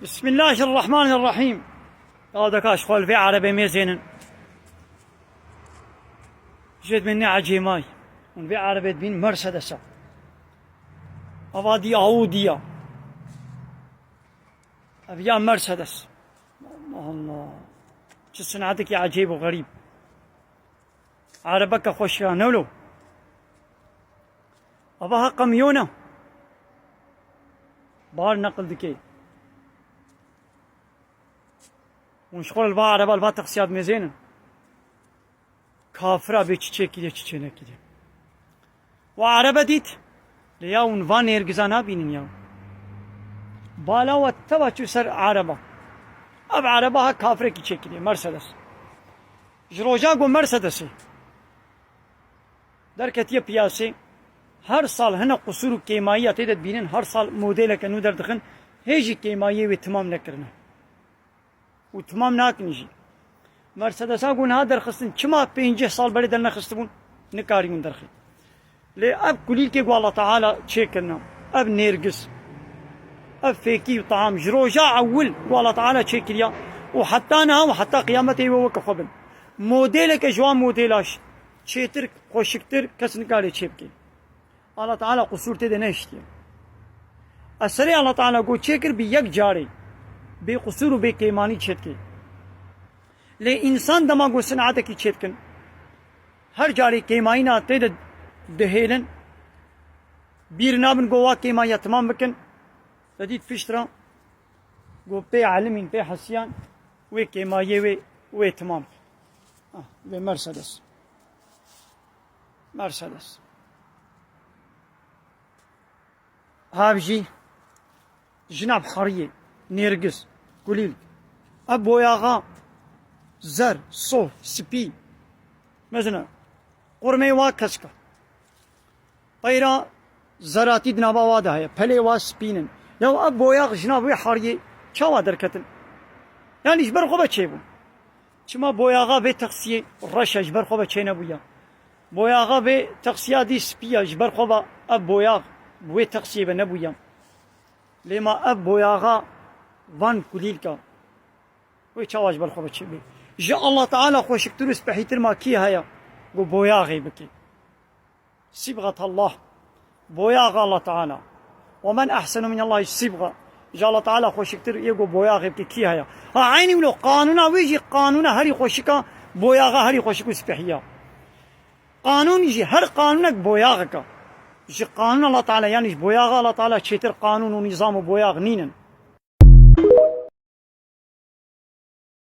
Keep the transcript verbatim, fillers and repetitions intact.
Bismillahirrahmanirrahîm. Ya deka ji xwe li vê erebê mêzênin. Jê dibên ne ecêmay. Hûn vê erebê dibîn Mercedes e. Ava dî Audi ya. Ev ya Mercedes. Allah Allah. Çi sinetekî ecêb û xerîb. Erebeke xweş ya, ne wilo? Ava ha qemiyona. Bahar neqil dike. Hûn ji xwe li va ereba, li va teqsiya dimêzênin. Kafira bê çi çêkiriye, çi çênekiriye. Wa erebe dît, lê ya hûn va nêrgiza nabînin ya. Bala we teva çû ser ereba. Ev ereba ha kafirekî çêkiriye, Mercedes. Ji roja ku Mercedesê derketiye piyasê, her sal hine qusûr û kêmayiya tê de dibînin, her sal modeleke nû derdixin, hê jî kêmayiyê wê timam nekirine. Û timam nakin jî. Mercedesa ku niha derxistin, çima pêncî sal berê dernexistibûn, nikarîbûn derxîn. Lê ev kulîlkê ku Allah Teala çêkirine, ev nêrgiz, ev fêkî û team ji roja ewil ku Allah Teala çêkiriya û heta niha û heta qiyametê wê weke xwe bin. Modêleke ji wan modêla ş-, çêtir, xweşiktir kes nikare çêbike. Allah Teala qusûr tê de nehiştiye. Eserê Allah Teala ku çêkir bi yek carê bê qusûr û bê kêmanî çêdike. Lê însan dema ku sinetekî çêdikin, her carê kêmayîna tê de dihêlin, bîr nabin ku wa kêmayiya timam bikin, te dît pişt re ku pê elimîn, pê hesiyan, wê kêmayiyê wê, wê timam. Ah, vê Mercedes. Mercedes. Hav jî jina bi heriyê, nêrgiz, kulîlk. Ev boyaxa zer, soh, spî. Mezina, qurmê wa kesk e. Peyra zeratî di nava wa de heye. Pelê wa spîn in. Ya ev boyax jina wê heriyê çawa derketin? Yanî ji ber xwe ve çêbûn. Çima boyaxa vê teqsiyê reş e, ji ber xwe ve çênebûya? Boyaxa vê teqsiya dî spî ye, ji ber xwe ve ev boyax bi wê teqsiyê ve nebûya. Lê ma ev boyaxa van kulîlka wê çawa ji ber xwe ve çêbê? Ji Allah Teala xweşiktir û spehîtir ma kî heye ku boyaxê bike? Sibxet Allah. Boyaxa Allah Teala. Ve men ehsenu minallahi sibxa. Ji Allah Teala xweşiktir yê ku boyaxê bike kî heye? Ha, eynî wilo qanûna wê jî qanûna herî xweşik a, boyaxa herî xweşik û spehî ya. Qanûn jî her qanûnek boyaxek a. Ji qanûn Allah Teala, yanî ji boyaxa Allah Teala çêtir qanûn û nîzam û boyax nînin.